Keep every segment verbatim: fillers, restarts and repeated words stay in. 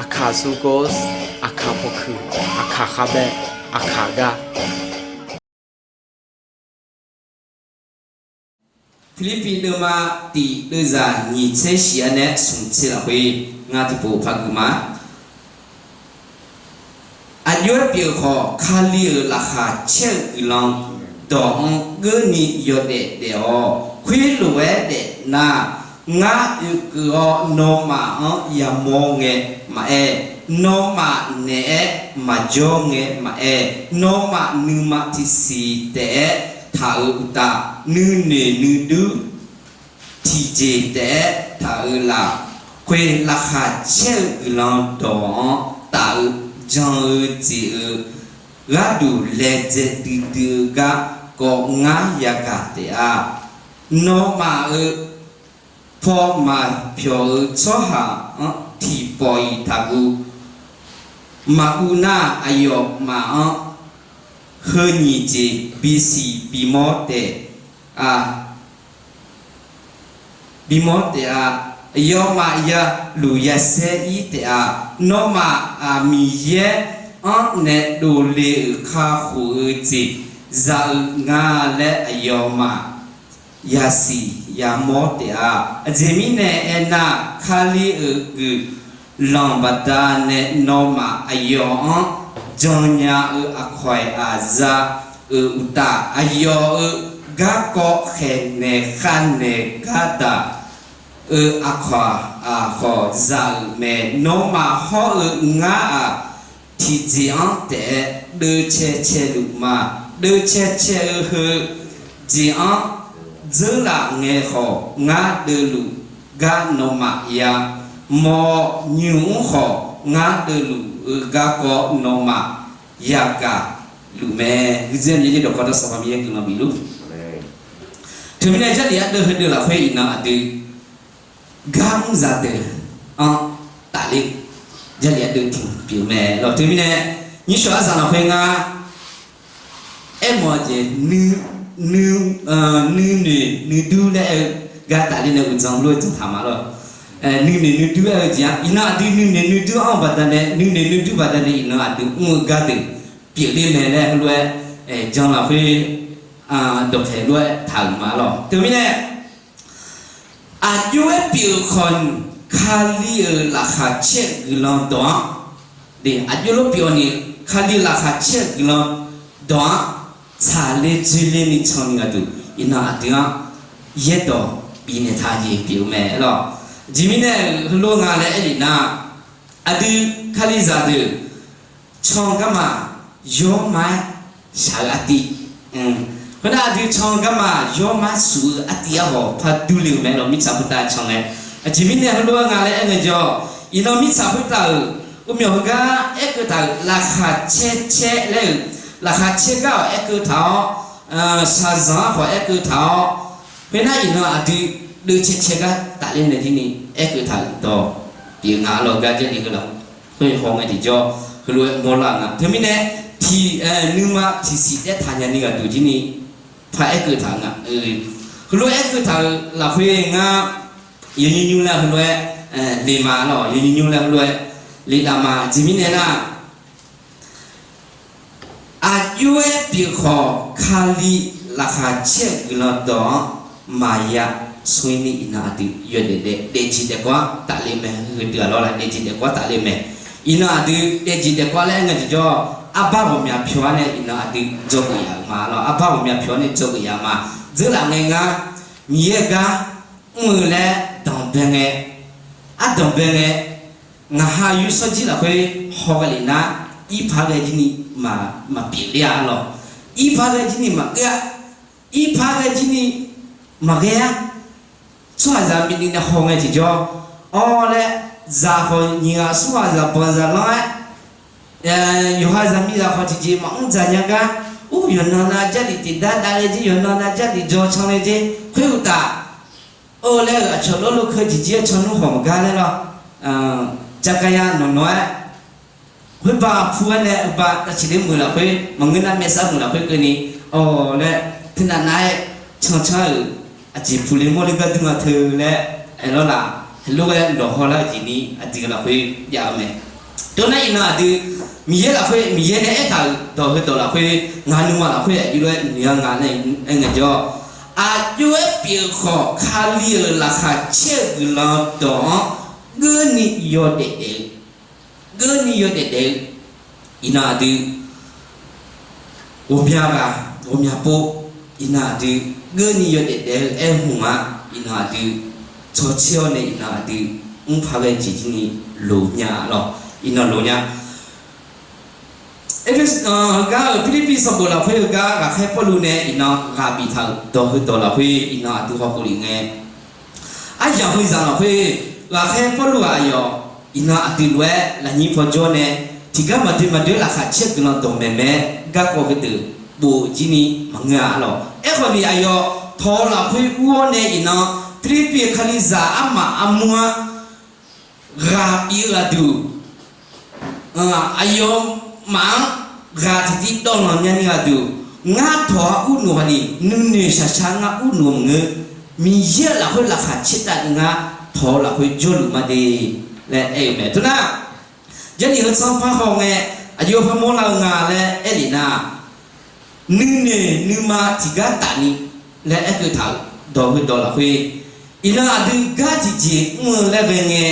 Aqkaq sukos, aqkaq pawkuiq, aqkaq khavbae, aqkaq gar. Pirlirpiv deuvma tiq deuvzaq nyiq tser shif-anr nae smq tser lafkhoer ngar tiqpov par gui ma. Aqjox-aer pyeuf khawf, Kali-euq laqkhaq caer-eu guiqlanq dawq-anr geurni yawdaef daef-awq. Khoerlof-aer daef nar, ngar oekeuv-awr nawmaf-anr yamawr ngae maqaer, nawmaf naeq-aer maqjawr ngae maqaer, nawmaf nuima tiqsiq taef-aer taq-euq uqtaf, nuinoeq nuidur tiqjeq taef-aer taq-euq lafkhoer, laqkhaq caer-eu guiqlanq dawq-anr taf-eu jan-eu jeq-euq gharduq laedzae duidui-eu garkawv ngar yagaq taef-a. Nawmaf-euq paw maqpyawq-eu tsawrhaq-anr tiqpawf-iq taqguv maqguv nar, aqyawfmaf-anr heu nyiq jeq bisiq bimawr taef-a. Bimawr taef-a. Aqyawfmaf yaluf yasaer ir taef-a. Nawmaf-aq, Miqyaer-anr nae dovle-euq kakhof-eu jeq za-eu nga laer aqyawfmaf yasiq yamawr taef-a. Aqjeq mirnae aernar, Kali-euq guiqlanq baqdanae nawmaf aqyawf-anr jannya-eu aqkawq-iq aqza-euq uqtaf, aqyawf-euq garkawv khaeqnaeq khavnaeq gardaq-eu aqkawq-aq khawf za-euq mae. Nawmaf hawr-eu ngar-aq, tiqjeq-anr taef-aer deuvcae caeluf ma. Deuvcae cae-eu heu jeq-anr dzeurlaf ngae khawf, ngar deuvluf gar nawmaf yamawr-awr, nymq-mr khawf ngar deuvluf-eu garkawv nawmaf yagaq luf mae. Huiqdzer aqmyanyaer dawqkawq dar Sanqpaq Miqyaer guiqlanq bif luf. Teumirnae Jarlif ardeuv heudeuv lafkhoer iqnan aqdui gar mr zaqdeuq-anr tafler Jarlif ardeuv tiq pyeuf mae lawq. Teumirnae nyirshawq arzaq lafkhoer ngar aermawf-eu jeq, nuinoeq nuidur laer aer-eu gar tafler nae uqdzan lof-aer dzan taq ma lawq. Nuinoeq nuidur aer-eu jeq-anr iqnan aqdui nuinoeq nuidur anr-eu baqdanae, nuinoeq nuidur baqdanae iqnan aqdui mr-eu gardeuq pyeufler mae laer heulof-aer jan lafkhoer dawqpaeq lof-aer taq-euq ma lawq. Teumirnae aqjox-aer pyeuf-eu khawf ni, Kali-euq laqkhaq caer-eu guiqlanq dawq-anr, aqjox lof pyeuf-awr ni, Kali-euq laqkhaq caer-eu guiqlanq dawq-anr tsaqler dzoerler ni can ni gharduq iqnan aqdui-anr yaerdawq bifnaeq taq jeq pyeuf-eu mae lawq. Aqjeq mirnae-euq heulof nga laer aerlef nar, aqdui Kalizaq deuq can garma yawrma-aer shaq-eu artiv, khoernar aqdui can garma yawrma-aer shuf-eu artiv arhawq par durle-euq mae lawq. Mirtsaq khoertav can ngae, aqjeq mirnae heulof-aer nga laer aer ngaejawr, iqnan mirtsaq khoertav-euq uqmyawq heugar aerkeuv taq-euq laqkhaq caer caer laer-euq, laqkhaq caer gar-awq aerkeuv taq-awr, shaqzanq-anr khawf aerkeuv taq-awr, khoernar iqnan aqdui deuvcae cae gar tafler nae jir ni aerkeuv taq-euq dawq pyeuf nga lawq. Gar Jarlif heu lafkhoer haw ngae tiqjawr heulof-aer mawrlar nga. Teumirnae tiq nuima tiqsiq taef-aer taqnya ni gharduq jir ni par aerkeuv taq-eu nga. Heulof-aer aerkeuv taq-euq lafkhoer ngar yawqnyi nymr laer heulof-aer le ma lawq. Yawqnyi nymr laer heulof-aer le taf ma. Aqjeq mirnae nar, aqjox-aer pyeuf khawf Kali laqkhaq caer-eu guiqlanq dawq-anr maqya smr ni iqnan aqdui yawdaef daef daefjeq daefkawv-anr tafle mae. Heudeuq-aq lawr la daefjeq daefkawv-anr tafle mae. Iqnan aqdui daefjeq daefkawv laer aer ngae tiqjawr, arbar ghawqmya pyawq-anr nae iqnan aqdui dzawgeuf yaf-euq ma lawq. Arbar ghawqmya pyawq-anr nae dzawgeuf yaf-eu ma. Dzeurlaf ngae ngar Miqyaer-eu gar mr-eu laer danqbae ngae, ardanqbae ngae, ngaq ha yurshawr jir lafkhoer haw ghae lef nar, irpaq ghae jir ni maqpyeuf ler-a lawq. Irpaq ghae jir ni maqgeur-a. Irpaq ghae jir ni maqghae-a. Tsawrhaqzaq bini nae haw ngae tiqjawr, awr laer zaq khawf nyiq ghaq smr ghaq zaq banq zaq lanr-aer, yawqha zaqmiqzaq khawf tiqjeq maqmr dzaq nya gar, ur yawqnan nav Jarlif tiqdar davle jer, yawqnan nav Jarlif jawr canle jer, khoeruqtaf or laer-euq aqcawq lawrlo keuv jeqjir-aer can nmr khawf maqgar laer lawr, caqkaqya nawq nawq-aer khoerba pu-aer nae uqba tavciq ler muiq lafkhoer maqngeur nar maersav muiq lafkhoer keuvni, awq laer teunav nav-aer cancan-euq aqjeq puq le mawrle gar dur nga teu laer aer lawr laf. Heulof-aer lawqhaw lar-eu jeq ni aqdui lafkhoer jav-eu mae. Teunar iqnan aqdui, Miqyaer lafkhoer, Miqyaer nae aertaq-euq dawq heudawq lafkhoer, ngaq nuima lafkhoer aqjox lof-aer noeq-a nga laer aer ngaejawr, aqjox-aer pyeuf khawf Kali-euq laqkhaq caer-eu guiqlanq dawq-anr geurni yawdaef daef-eu, geurni yawdaef daef-eu, iqnan aqdui ghawqmya ghaq ghawqmya pov, iqnan aqdui geurni yawdaef daef-eu aer hmq-a. Iqnan aqdui tsawrtser-awr nae iqnan aqdui mrpaq ghae jeq jir ni loq nya lawq, iqnan loq nya. Erpersu-anr heugar-euq Pirlirpiv sanqbof lafkhoer heugar ghaqkhaer Pawrluv nae iqnan ghaq biftaq-euq dawq heudawq lafkhoer iqnan aqdui hawkhof lef ngae, aryamq heuzaq lafkhoer ghaqkhaer Pawrluv-aq aqyawf iqnan aqdui lof-aer lafnyir paw jawr nae, tiqgar maqdoe maqdoe-aer laqkhaq caer guiqlanq dawqmaeq mae-aer garkawv heudeuq bof-eu jir ni maqngeur-a lawq. Aerkhawf ni aqyawf tawq-eu lafkhoer ur-awr nae iqnan Pirlirpiv-euq Kalizaq armaf armur-anr ghaq bif-eu gharduq, aqyawfmaf-anr ghaq tiqtiv dawvlanq nyani gharduq, ngar tawq-awr ur nuf khawf ni nuinoeq shaqshaq ngar ur nuf-eu maqngeur. Miqyaer-euq lafkhoer laqkhaq caertavni ngar tawq-eu lafkhoer jawrluf ma de laer aer-eu mae. Teunar, Jarlif heu tsanr par hawngae, aqjox parmawr lar-eu nga laer aer lef nar, nuinoeq nuima tiqgar tafni laer aerkeuv taq-euq dawq heudawq lafkhoer, iqnan aqdui gar tiqjeq mr-eu laer ghae ngae,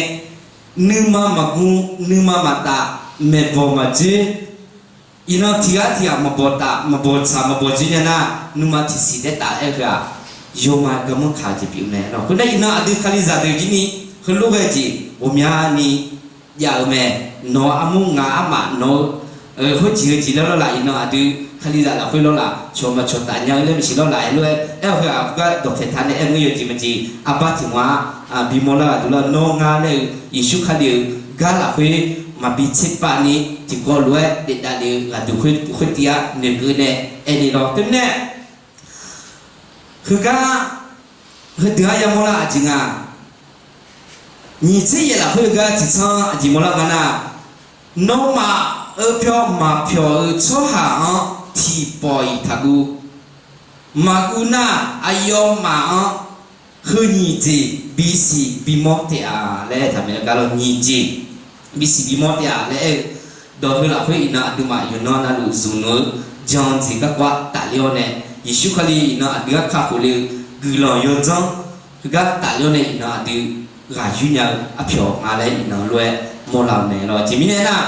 nuima maqgmr nuima maqtaf, maeqbawq maqdzoer, iqnan tiqghaq tiqghaq maqbawq taf maqbawq tsaq maqbawq dzoer nya nar, nuima tiqsiq taer taf-aer heu-aq, yawma garmanr kaq-eu jeq pyeuf mae lawq. Khoernar iqnan aqdui Kalizaq deuq jir ni heulof ghae jeq ghawqmyani jav-eu mae. Nawq-eu armur ngaq armaf nawq-eu khoerjeq heujeq laer lawrlaf iqnan aqdui Kalizaq lafkhoer lawrlaf cawq maqcawq taf nya-eu laer maqsiq lawrlaf-aer lof-aer aer-awq heu-aq, aqgar dawqpaeq taq nae aer ngeur yawjeq maqjeq arbar tiq ghaq-a, bimawr lar gharduq lar nawr ngar laer-eu Yeqsur Kali-euq gar lafkhoer maqbi tserpav ni tiqkawv lof-aer daef davlef-eu gharduq khoer khoertiv-ar noeqkeuv nae aer le lawr. Teumirnae, heugar heudeuq-anr yamawr lar aqjeq nga. Nyiq tser yaef lafkhoer heugar tiqtsanr aqjeq mawrlar nga nar, nawmaf-euq pyawq maqpyawq-eu tsawrhaq-anr tiqpawf-iq taqguv. Maqguv nar, aqyawfmaf-anr heu nyiq jeq bisiq bimawr taef-a laer aertaq mae. Heugar lawr nyiq jeq bisiq bimawr taef-a laer aer-eu dawq heu lafkhoer iqnan aqduimaf yawqnan navluf zmq nmr-eu jan-eu jeq garkawv-ar tafler-awr nae, Yeqsur Kali iqnan aqdui-anr kakhof le-eu guiqlanq yawdzanr heugar tafler-awr nae iqnan aqdui ghaq yur nya-eu arpyawq nga laer iqnan lof-aer mawrlar-eu mae lawr. Aqjeq mirnae nar,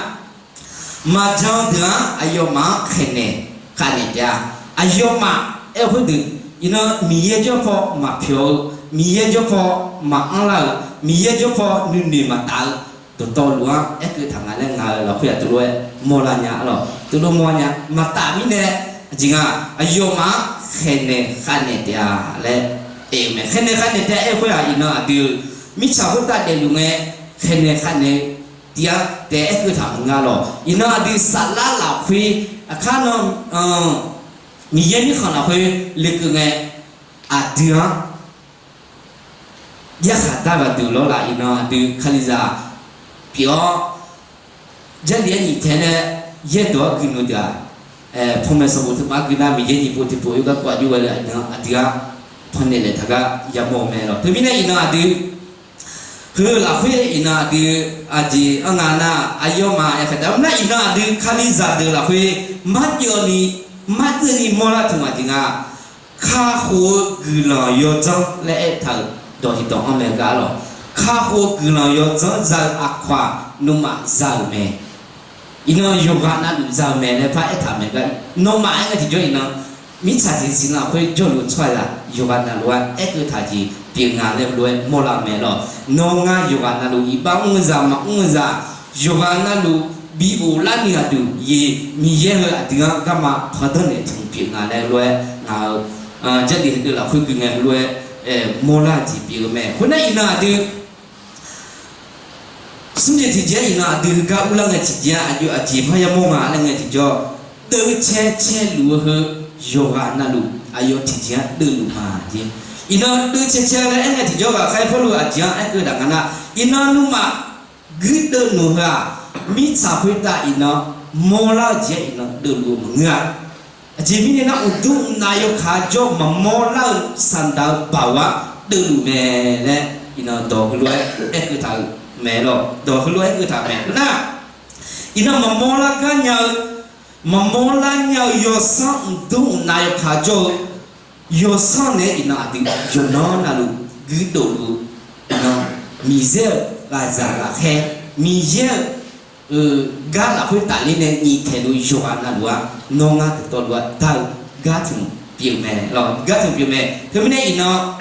maqjan deuq-anr aqyawfmaf-anr khaeqnaeq khavnaeq taef-a. Aqyawfmaf aer-eu khoerdeuq, iqnan Miqyaer jawr paw maqpyawq-eu, Miqyaer jawr paw maqanr lar-euq, Miqyaer jawr paw nuinoeq maqtaf-eu dawqtawvluf-anr aerkeuv taq nga laer ngaq-euq lafkhoer-aq teulof-aer mawrlar nya-a lawq. Teulof mawrlar nya maqtaf mirnae, aqjeq nga aqyawfmaf-anr khaeqnaeq khavnaeq taef-a laer aer-eu mae. Khaeqnaeq khavnaeq taef-a aer-eu khoer-aq iqnan aqdui-eu mirtsaq khoertav daefluf ngae khaeqnaeq khavnaeq tiv-ar taef aerkeuv taq maqnga lawq. Iqnan aqdui saflar lafkhoer aqkar nan Miqyaer mirkhanq lafkhoer lekeuv ngae, aqdui-anr yarkhaq dar gharduq lawrlaf iqnan aqdui Kalizaq pyeuf-awr, Jarlif-aer nyiq tae nae yaerdawq-anr gui nmr deuq-aq, panmaeq sanqbof teumaf-anr gui nar Miqyaer nyiq pov tiqpov oe garkawv aqjox ghae le-aq iqnan aqdui-anr pannaeq laeq taq gar yamawr-eu mae lawq. Teumirnae iqnan aqdui heu lafkhoer iqnan aqdui aqjeq anr nga nar aqyawfmaf yaqkaq taef-a nar iqnan aqdui Kalizaq deuq lafkhoer marjawv ni marjawv ni mawrlar taq-aq jeq nga. Kakhof-eu guiqlanq yawdzanr laer aertaq-euq dawq tiqdawq-anr mae gar lawq. Kakhof-eu guiqlanq yawdzanr za-eu aqkawq-aq nawmaf za-euq mae. Iqnan yawqghaq navluf za-eu mae laer par aertaq mae gar. Nawmaf aer ngae tiqjawr iqnan mirtsaq tiqsiq lafkhoer jawrluf-eu tsawrhaqzaq yawqghaq navluf-aer aerkeuv taq jeq pyeuf nga laer lof-aer mawrlar-eu mae lawq. Nawr ngar yawqghaq navluf iqbax mr-eu zaq maqmr-eu zaq yawqghaq navluf bi ghoflar ni gharduq ye Miqyaer heu aqdui-anr garma pandanr naeq tmq pyeuf nga laer lof-aer ngaq-euq Jarlif heudeuq lafkhoer gui ngae lof-aer mawrlar-eu jeq pyeuf-eu mae. Khoernar iqnan aqdui smrjeq tiqjeq-aer iqnan aqdui heugar urlar ngae tiqjeq-anr aqjox aqjeq par yamawr nga laer ngae tiqjawr, deuvcae caeluf-eu heu yawqghaq navluf aqyawf tiqjeq-anr deuvluf ma jeq. Iqnan deuvcae cae laer aer ngae tiqjawr ghaqkhaer Pawrluv aqjeq-anr aerkeuv daq nga nar, iqnan nuima guirdeuv nmr heu-aq, mirtsaq khoertav iqnan mawrlar-eu jeq-aer iqnan deuvluf-eu maqngeur-a. Aqjeq mirnae nar, uqduq mqnav yawkaq jawr maqmawr lar-eu saqdaq-eu baoq-anr deuvluf mae laer iqnan dawq heulof-aer aerkeuv taq-euq mae lawq. Dawq heulof-aer aerkeuv taq-euq mae nar, Iqnan maqmawr lar gar nya-eu, maqmawr lar nya-eu yawsanr mqdmr mqnav yawkaq jawr-eu yawsanr naeq-aer iqnan aqdui yawqnan navluf guirdov luf-eu, iqnan Miqyaer-euq ghaqzaq ghaqkhaer, Miqyaer-euq gar lafkhoer tafler nae nyiq taeq luf yawqghaq navluf-a, nawr ngar dawqtawvluf-a dar-eu gar tmq pyeuf mae lawq, gar tmq pyeuf mae. Teumirnae iqnan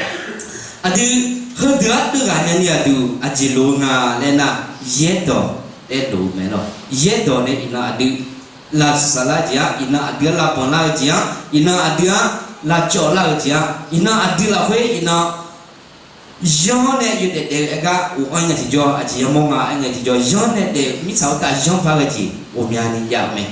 aqdui heudeuq-anr deuv ghaq nyani aqduq aqjeq loq-eu nga laer nar, yaerdawq laer loq-eu mae lawq. Yaerdawq nae iqnan aqdui lavsaq lar-eu jeq-anr, iqnan aqdui-anr lavbanq lar-eu jeq-anr, iqnan aqdui-anr lavcawv lar-eu jeq-anr, iqnan aqdui lafkhoer iqnan yanr nae yawdaef daef-eu aer gar of-anr nya tiqjawr, aqjeq yamawr nga aer ngae tiqjawr, yanr nae daef-eu mirtsaq khoertav yanr par ghae jeq ghawqmyani jav-eu mae.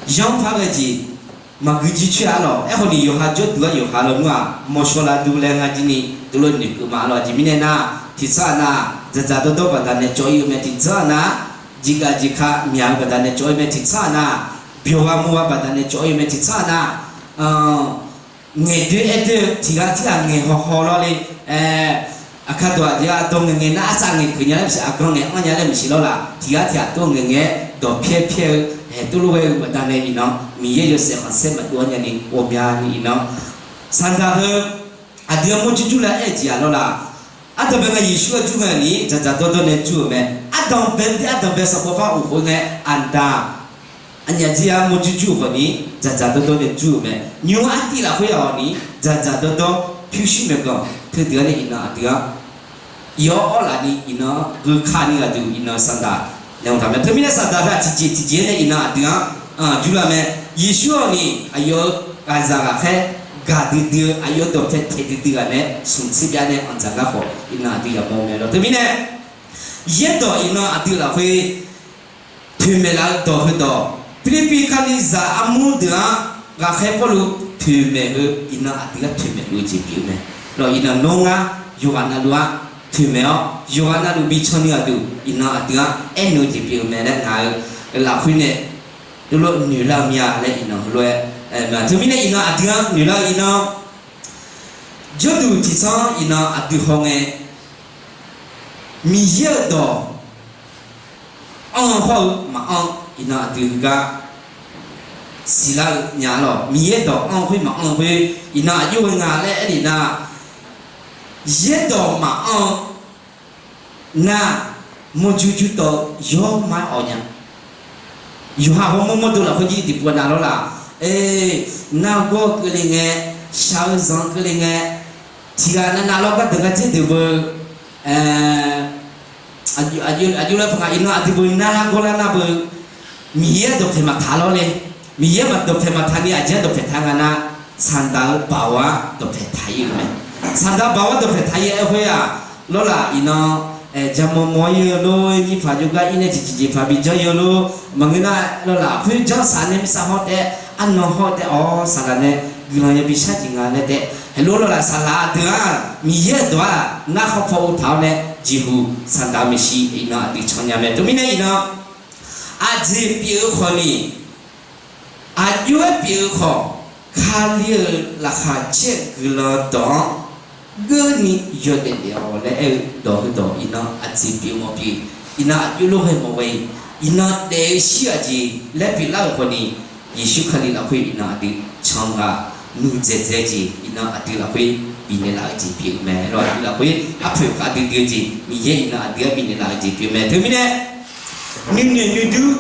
Yanr par ghae jeq maqgui jircoer-a lawq. Aerkhawf ni yawqha jawrduq-aer yawqha lawnmr-aq, mawrshawr lar dur laer ngar jir ni dovlof noeqkeuv ma lawq. Aqjeq mirnae nar, tiqtsanr-aq nar, dzaqdzaq dawrdawr baqdanae cawv-ir-eu mae. Tiqtsanr-aq nar, jeqgaf jeqka myaq-eu baqdanae cawv-ir mae. Tiqtsanr-aq nar, byawq ghaq mawr-eu baqdanae cawv-ir-eu mae. Tiqtsanr-aq nar, ngaeqdoer aerdoer-eu tiqghaq tirghaq ngaeq hawhaw lawr le, aqkar dawq aqjeq-aq dawq ngaeqngaeq nar arsaq ngaeqkeuq nya laer maqsiq, aqgan ngaeq-anr nya laer maqsiq lawr laf. Tiqghaq tiqghaq tov ngaeqngaeq-aer dawq pyaer pyaer-eu, haeq tov lof ghae-eu baqdanae iqnan Miqyaer yawshaef khanqsaer maqdov-anr nyani ghawqmyani iqnan saqdaq heu aqdui-anr mawrjur jur laer aer-eu jeq-aq lawr laf. Ardanqbae ngae Yeqsur-anr jur ngae ni dzaqdzaq dawrdawr nae jur-euq mae. Ardanqbae ardanqbae sanqbof par of khof ngae, aqda aqnyaf jir-anr mawrjur jur-eu khawf ni dzaqdzaq dawrdawr nae jur-euq mae. Nymr artiv lafkhoer-aq ni dzaqdzaq dawrdawr pyurshuir maeqganq teudeuq-anr nae iqnan aqdui-anr iq-awr awr laf ni iqnan-anr gheukani aqdui iqnan saqdaq naeq-eu taq mae. Teumirnae saqdaq heu-aq tiqjeq tiqjeq-aer nae iqnan aqdui-anr jur lar mae. Yeqsur-awq ni aqyawf-euq ghaqzaq ghaqkhaer gaqdui dui-eu aqyawf dawqpae taeq duidui ghaq nae smq tser byav nae anqdzaq gar khawf iqnan aqdui yamawr mae lawr. Teumirnae yaerdawq iqnan aqdui lafkhoer toeqmaeq laf-eu dawq heudawq, Pirlirpiv kalizaq armur deuq-anr ghaqkhaer Pawrluv toeqmaeq heu iqnan aqdui gar toeqmaeq luf-eu jeq pyeuf-eu mae. Lawq, iqnan nawr ngar yawqghaq navluf-anr toeqmaeq-awr yawqghaq navluf bi can ni aqduq iqnan aqdui-anr aernaeq-eu jeq pyeuf-eu mae laer ngaq-eu lafkhoer nae dovlof noeq lar-eu mir-a laer iqnan heulof-aer, teumirnae iqnan aqdui-anr noeq lar-eu iqnan jawrduq tiqtsanr iqnan aqdui hawngae Miqyaer-euq dawq anr-eu hawr-eu maqanr iqnan aqdui gar siqlar-eu nya lawq. Miqyaer dawq anr-eu khoer maqanr-eu khoer iqnan aqjox-aer nga laer aer lef nar, yaerdawq maqanr-eu nar, mawrjur jur tawv yawr mar awq nya. Yawqha hawmawr mawrdo lafkhoer jir tiqpov nav lawr laf. E, nargawr keuvle ngae, shaq-eu zanq keuvle ngae, tiqghaq navnav lawr gardeuq gardzer deuq beu, aqjox laer paq nga iqnan aqdui beu narlar gawrlar nar beu, Miqyaer-anr dawqpaeq maqtaq lawr le. Miqyaer-anr dawqpaeq maqtaq ni aqjeq-anr dawqpaeq taq nga nar, saqdaq-eu baoq-anr dawqpaeq taq-ir-eu mae. Saqdaq baoq-anr dawqpaeq taq-ir-aer khoer-aq, lawrlaf iqnan, jamaw maw-ir-eu lor, nyir paq jawrgar ir nae tiqjeq jeq paq bi janr-ir-eu lor, maqngeur nar lawrlaf khoer janr saq nae mirtsaq hawr taef-aer, arnan hawr taef-aer, awr saqlaq nae guiqlanq yabi shar jeq nga laer taef-aer, heulof lawrlaf saqlaq aqdui-aq Miqyaer-euq dawq-aq ngar khawr paw uvtaq-awr nae jeqhuq saqdaq-eu maeqshi iqnan aqdui can nya mae. Teumirnae iqnan aqjeq pyeuf-eu khawf ni, aqjox-aer pyeuf-eu khawf, Kali-euq laqkhaq caer-eu guiqlanq dawq-anr geurni yawdaef daef-awq laer aer-eu dawq heudawq iqnan aqjeq pyeuf mawf pyeuf, iqnan aqjox lof ghae mawf ghae-iq, iqnan daef-eu shir-eu aqjeq laer pyeuflar-euq khawf ni, Yeqsur Kali lafkhoer iqnan aqdui can ghaq nuidzaeq dzae jeq iqnan aqdui lafkhoer bifnaeq laf-eu jeq pyeuf mae. Lawr aqdui lafkhoer arpoeq khavdui dui-eu jeq Miqyaer iqnan aqdui-anr bifnaeq laf-eu jeq pyeuf mae. Teumirnae nuinoeq nuidur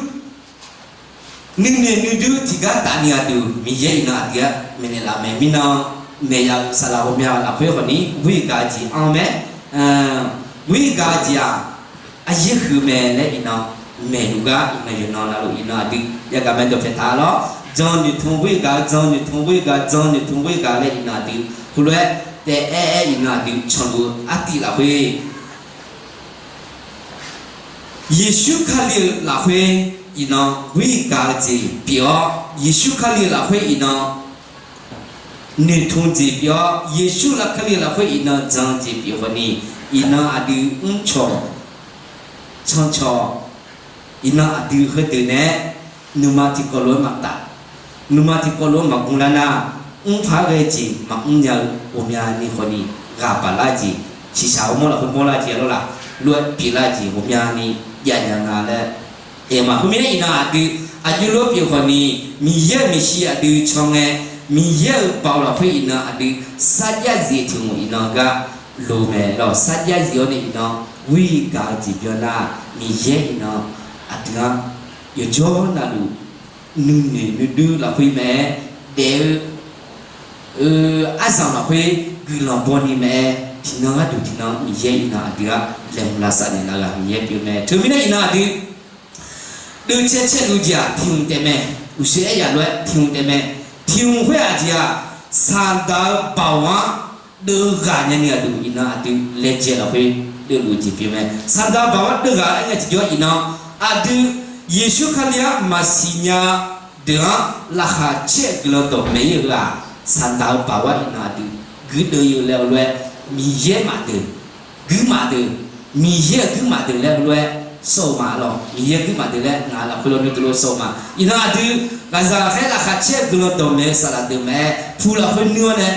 nuinoeq nuidur tiqgar taf ni aqdui Miqyaer iqnan aqdui-anr maeqnaeq laf mae. Mirnan maeq yaf-eu saqlaq ghawqmya lafkhoer khawf ni ghoer gaq-eu jeq anr mae. Ghoer gaq-eu jeq-aq, aqyaer huiq mae laer iqnan maeqluf gar iqnan yawqnan navluf iqnan aqdui yagaq mae dawqpaeq taq lawr. Jan noeqtmq ghoer gaq-eu, jan noeqtmq ghoer gaq, jan noeqtmq ghoer gaq laer iqnan aqdui heulof-aer taef-aer aer iqnan aqdui canluf-eu artiv lafkhoer Yeqsur Kali-euq lafkhoer iqnan ghoer gaq-eu jeq pyeuf-awr, Yeqsur Kali-euq lafkhoer iqnan noeqtmq jeq pyeuf-awr, Yeqsur lafkali-euq lafkhoer iqnan jan-eu jeq pyeuf-eu khawf ni, iqnan aqdui mrcawq cancawq, iqnan aqdui heudeuq nae-aer nuima tiqkawv lof-aer maqtaf, nuima tiqkawv lof-aer maqgmr lar nar, mrpaq-aer ghae jeq maqmr nya-eu ghawqmyani khawf ni, ghaq baq lar jeq, shiqshaq ghawrmawr lafkhoer mawrlar jeq lawrlaf, lof-aer pyeuflar jeq ghawqmyani jav nya nga laer Aermaf khoermirnae iqnan aqdui aqjox lof pyeuf khawf ni, Miqyaer-euq maeqshi aqdui caw ngae, Miqyaer-euq baoq lafkhoer iqnan aqdui sarjax zif tiq hmq iqnan gar loq mae lawq. Sarjax zif-awr nae iqnan ghoer gaq-eu jeq byan nar, Miqyaer iqnan aqdui-anr yawqjawr navluf nuinoeq nuiduir lafkhoer mae-aer daef-eu arzanq lafkhoer guiqlanq bawni mae-aer, tiqnan gharduq tiqnan Miqyaer iqnan aqdui-anr laeqhmq lavsav naeqlaf-eu ghaq Miqyaer pyeuf mae. Teumirnae iqnan aqdui deuvcaer caerluf jeq-aq tiq hmq taef mae. Uqshoe aer yaf lof-aer tiq hmq taef mae. Tiq hmq khoer-aq jeq-aq, Saqdaq-eu baoq-anr deuv ghaq nyani aqduq iqnan aqdui laejae lafkhoer deuvluf-eu jeq pyeuf mae. Saqdaq-eu baoq-anr deuv ghaq aer ngae tiqjawr iqnan aqdui Yeqsur Kali-anr maqsiq nya deuq-anr laqkhaq caer-eu guiqlanq dawqmaeq ir-eu heu-aq, Saqdaq-eu baoq-anr iqnan aqdui guirdeuv ir-eu laer heulof-aer, Miqyaer maf deuq, guirmaf deuq, Miqyaer-euq guirmaf deuq laer heulof-aer sawr-eu ma lawq. Miqyaer guirmaf deuq laer ngaq lafkhoer lawr nuir deuq lof sawr-eu ma. Iqnan aqdui ghaqzaq ghaqkhaer laqkhaq caer-eu guiqlanq dawqmaeq-eu saqlaq deuq mae-aer, pu lafkhoer nuir-awr nae,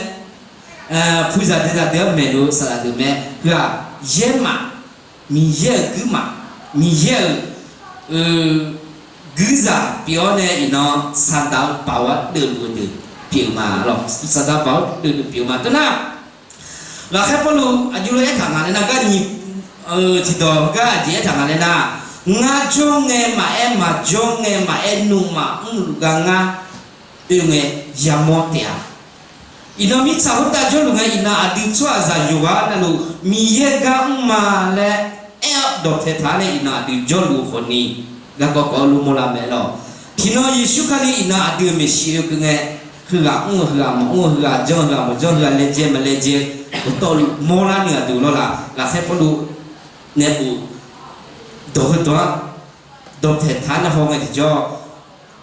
puqzaq deuqzaq deuq-anr maeqluf-eu saqlaq deuq mae-aer, heu-aq, yaermaf, Miqyaer-euq guirmaf, Miqyaer-euq guirzaq pyeuf-awr nae iqnan Saqdaq-eu baoq-anr deuvluf-eu deuq pyeuf-eu ma lawq. Saqdaq-eu baoq-anr deuvluf pyeuf-eu ma. Teunar, ghaqkhaer Pawrluv aqjox lof aertaq nga laer nar, gar nyiq tiqdawq gar aqjeq aertaq nga laer nar, ngar jawr ngae maqaer, maqjawr ngae maqaer, nuima mrluf gar ngar oe ngae yamawr taef-a. Iqnan mirtsaq khoertav jawrluf ngae, iqnan aqdui tsawrhaqzaq yawqghaq navluf Miqyaer gar mr ma laer aer-awr dawqpaeq taq-awr nae iqnan aqdui jawrluf-eu khawf ni, garkawv kawv-awr lormawr lar mae lawq. Tiqnan Yeqsur Kali iqnan aqdui-euq maeqshi oekeuv ngae, heughaq mr-eu heughaq maqmr-eu, heughaq janr-eu heughaq maqjanr, heughaq laejae maqlaejae, dawqtawvluf mawrlar ni aqdui lawrlaf. Ghaqkhaer Pawrluv nae bof dawq heudawq-anr dawqpaeq taq-awr nae haw ngae tiqjawr,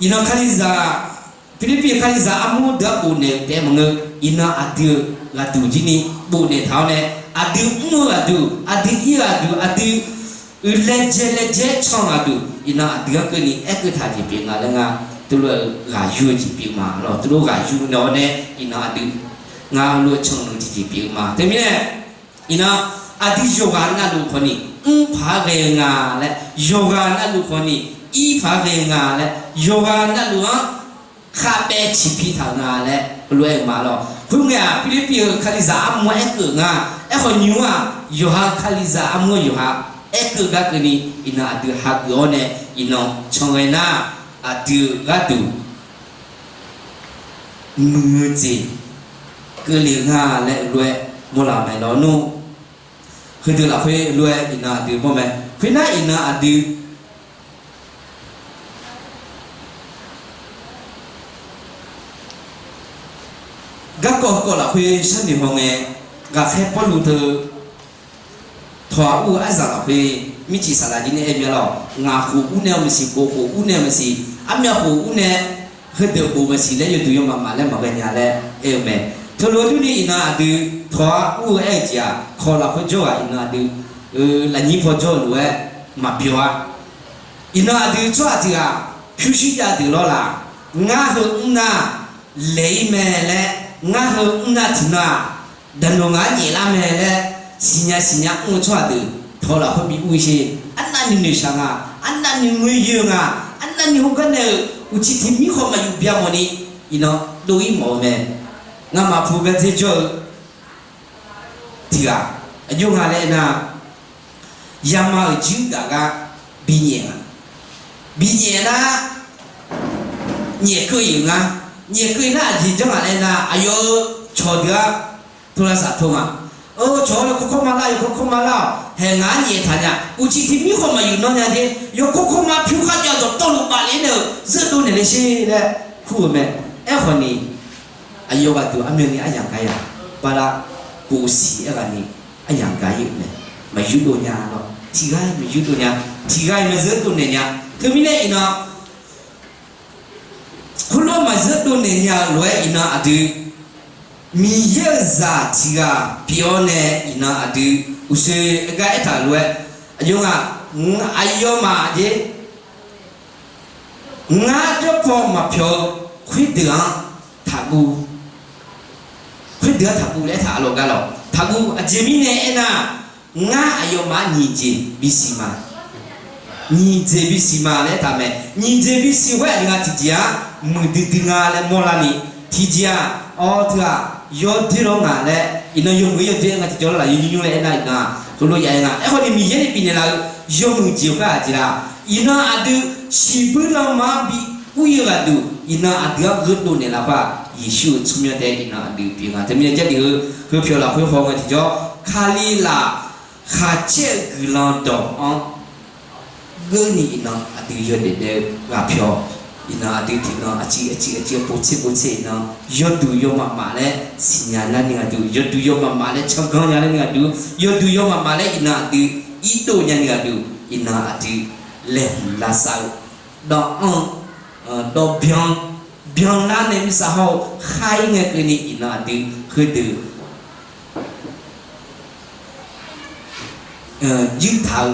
iqnan Kalizaq, Pirlirpiv-eu Kalizaq armur deuq-anr bofnaeq-eu taef maqngeur. Iqnan aqdui-euq ghaqduq jir ni bofnaeq taq-awr nae, aqdui mr-eu ghaqduq, aqdui ir-eu ghaqduq, aqdui uiqlaejae laejae can-eu ghaqduq, iqnan aqdui-anr keuvni aerkeuv taq jeq pyeuf nga laer nga, teulof-aer ghaq yur-eu jeq pyeuf ma lawq. Teulof ghaq yur naeq-awr nae, iqnan aqdui ngar lof-aer can-eu jeq pyeuf ma. Teumirnae, iqnan aqdui yawqghaq navluf khawf ni mr paq-aer ghae-eu nga laer, yawqghaq navluf khawf ni ir paq-aer ghae-eu nga laer, yawqghaq navluf-anr kharbaev ciqpi taq-euq nga laer heulof-aer aer-eu ma lawq. Khoerngae-aq, Pirlirpiv-eu Kalizaq armur-anr aerkeuv-euq nga. Aerkhawf nymr-aq, yawqha Kalizaq armur-eu yawqha aerkeuv gar keuvni, iqnan aqdui hageuf-awr nae iqnan can ghae nar, aqdui-euq gharduq muiq-eu jeq keuvle-eu nga laer heulof-aer mawrlaf mae lawq. Nmr heudeuq lafkhoer lof-aer iqnan aqdui mawr mae. Khoernar iqnan aqdui garkawv kawv lafkhoer sharnoeq haw ngae, ghaqkhaer Pawrluv teu tawq-aq ur-eu arzaq lafkhoer mircif saqlaq jir nae aer mya lawq. Ngaq khof ur nae-eu maqsiq, khof khof ur nae-eu maqsiq, armyav khof ur nae heudeuq bof maqsiq laer yawduq yawmaf maf laer maqghae nya laer aer-eu mae. Teulof-aer durni iqnan aqdui tawq-aq ur-eu aer-eu jeq-aq, kawq lafkhoer jawr ghaq iqnan aqdui lafnyir paw jawr-eu lof-aer maqbyawq-a. Iqnan aqdui tsawrhaq tiq ghaq pyurshuir jav deuq lawrlaf, ngar heu mr nar laeq-ir mae laer, ngar heu mr nar tiqnan-aq, daqnoeq ngaq-anr nyaeflar mae laer siqnya siqnya mr-eu tsawrhaq deuq tawq lafkhoer bi ur-ir sher. Arnavni noeqshaq nga, arnavni ngoer yoer-eu nga, arnavni heugar nae-euq uqcif tiq mir khawf maqyuf bya mawfni, iqnan dov-ir mawf-eu mae. Ngamaf pu gardzer jawr-eu tiq ghaq aqjox nga laer aernar, yama-euq jir gaq gar bi nyaef nga. Bi nyaef nar, nyaef keuv-iq nga. Nyaef keuv-iq nar aqjeq janr nga laer aernar, aqyawf-euq cawqdeuq-anr โทรศัพท์ tov nga. Cawq-awr yawkawr kawrma lar, yawkawr kawrma lar-awq. Haeq ngaq-anr nyaef taq nya. Uqcif tiq mir khawf maqyuf nawr nya jer. Yawkawr kawrma pyur kharjav dawqtawvluf baf le nae-euq zeur dov naeq le sher laer kur-eu mae. Aerkhawf ni, aqyawf ghaq deuq armyavni aryamq gaq-a, bala, bof siq aer ghaq ni aryamq gaq-ir-euq mae. Maqyurdov nya lawr. Tiq ghaq-iq maqyurdov nya. Tiq ghaq-iq maqzeur dov naeq nya. Teumirnae iqnan, khoerlof maqzeur dov naeq nya-eu lof-aer iqnan aqdui Miqyaer-euq zaq tiq ghaq pyeuf-awr nae iqnan aqdui uqshoe gar aertaq-euq lof-aer, aqyawf nga, aqyawfmaf jer, ngar jawr paw maqpyawq-eu khoerdeuq-anr taqguv. Khoerdeuq-anr taqguv laer aertaq-a lawq gar lawq. Taqguv aqjeq mirnae aernar, ngar aqyawfmaf-anr nyiq jeq bisiq ma. nyiq jeq bisiq ma laer taq mae. Nyiq jeq bisiq khoer aqdui nga tiqjeq-aq, muiqdui dui nga laer mawrlarni, tiqjeq-aq, awr teu-aq, yawdoer lawr nga laer, iqnan yawmuiq-aer yawdoer nga tiqjawr lawr laf yawnymr nymr laer aernar iqnan, heulof ya-aer nga. Aerkhawf ni Miqyaer nae bifnaeq laf-eu yawmuiq jeq khoer-aq jeq laf, iqnan aqdui shiqbuir lanma-anr bi ur-ir-eu ghaqduq, iqnan aqdui-anr gheudov naeqlaf khoer-aq, Yeqsur-euq tsawrmyanr taef-aer iqnan aqdui pyeuf nga. Teumirnae Jarlif-eu heu pyawq lafkhoer haw nga tiqjawr, Kali laqkhaq caer-eu guiqlanq dawq-anr geurni iqnan aqdui yawdaef daef-eu ghaq pyawq. Iqnan aqdui tiqnan aqciv aqciv aqciv povtser povtser iqnan yawduq yawmaf maf laer siqnya narni ghaqduq, yawduq yawmaf maf laer canganr nya narni ghaqduq, yawduq yawmaf maf laer iqnan aqdui irdov nyani ghaqduq, iqnan aqdui laeqhmq lavsav-eu dawv-anr, dawv byan, byanlar nae mirtsaq hawr-eu khar-ir ngae keuvni iqnan aqdui heudeuq yuirtaq-eu,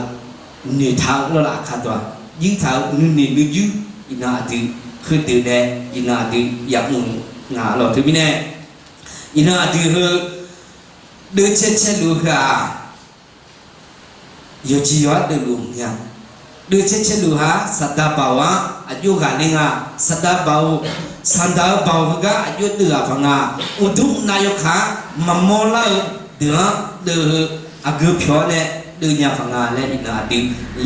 noeqtaq-eu lawrlaf aqkar dawq-aq, yuirtaq-eu nuinoeq nuijuir iqnan aqdui heudeuq nae iqnan aqdui yamr nga lawq. Teumirnae iqnan aqdui heu deuvcae caeluf heu-aq, yawqjeq yawq-anr deuvluf maqnya. Deuvcae caeluf ha-aq, Saqdaq baoq-anr aqjox ghaqler nga. Saqdaq baoq, Saqdaq-eu baoq heugar aqjox deuv-aq paq nga. Uqduq uqnav yawkaq-anr maqmawr lar-eu deuq-anr deuv-eu aqgeu pyawq-awr nae deuvnya paq nga laer iqnan aqdui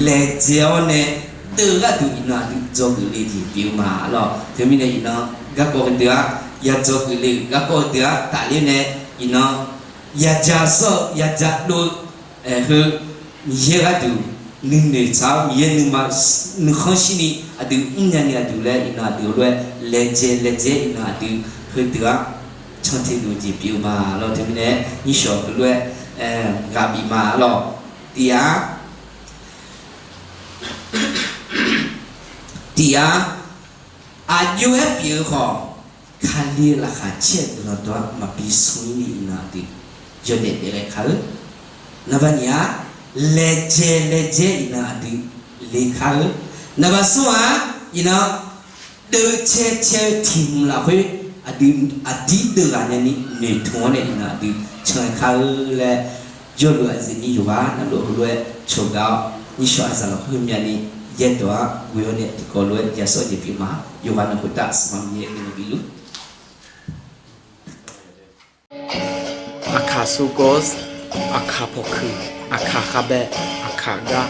laejae-awr nae deuv gharduq iqnan aqdui dzawgeuf le jeq pyeuf-eu ma lawq. Teumirnae iqnan garkawv heudeuq-aq, yadzawgeuf le-euq garkawv heudeuq-aq tafler nae iqnan yaja sawr-eu yaja dov-eu, aer, heu Miqyaer gharduq nuinoeq tsaq-awr Miqyaer nuima nuikhanr shirni aqdui mrnya ni aqdui laer iqnan aqdui lof-aer laejae laejae iqnan aqdui heudeuq-aq cantae luf-eu jeq pyeuf-eu ma lawq. Teumirnae nyirshawq heulof-aer ghaq bif ma lawq. Tiq-aq, tiq-aq, aqjox-aer pyeuf-eu khawf, Kali-eu laqkhaq caer-eu guiqlanq dawq-anr maqbi smr-ir ni iqnan aqdui yawdaef daef ghae kar-eu. Naqbaq nyiq-aq, laejae laejae iqnan aqdui le kar-eu. Naqbaq smr-aq, iqnan deuvcae cae-eu tiq hmq lafkhoer aqdui aqdir deuv ghaq nyani noeqtmq-awr nae iqnan aqdui can-aer kar-eu laer, jawrluf aqyuif aqnyir yawqghaq navluf heulof-aer cawqgaf-awr, nyirshawq aqzaq lafkhoer heumyavni yaerdawq-anr ghoe-awr nae tiqkawv lof-aer jasawr jeq pyeuf ma. Yawqghaq navluf khoertav Sanqpaq Miqyaer guiqlanq bifluf. Aqkaq sogawr, aqkaq pawqkuiq, aqkaq khavbae, aqkaq gar,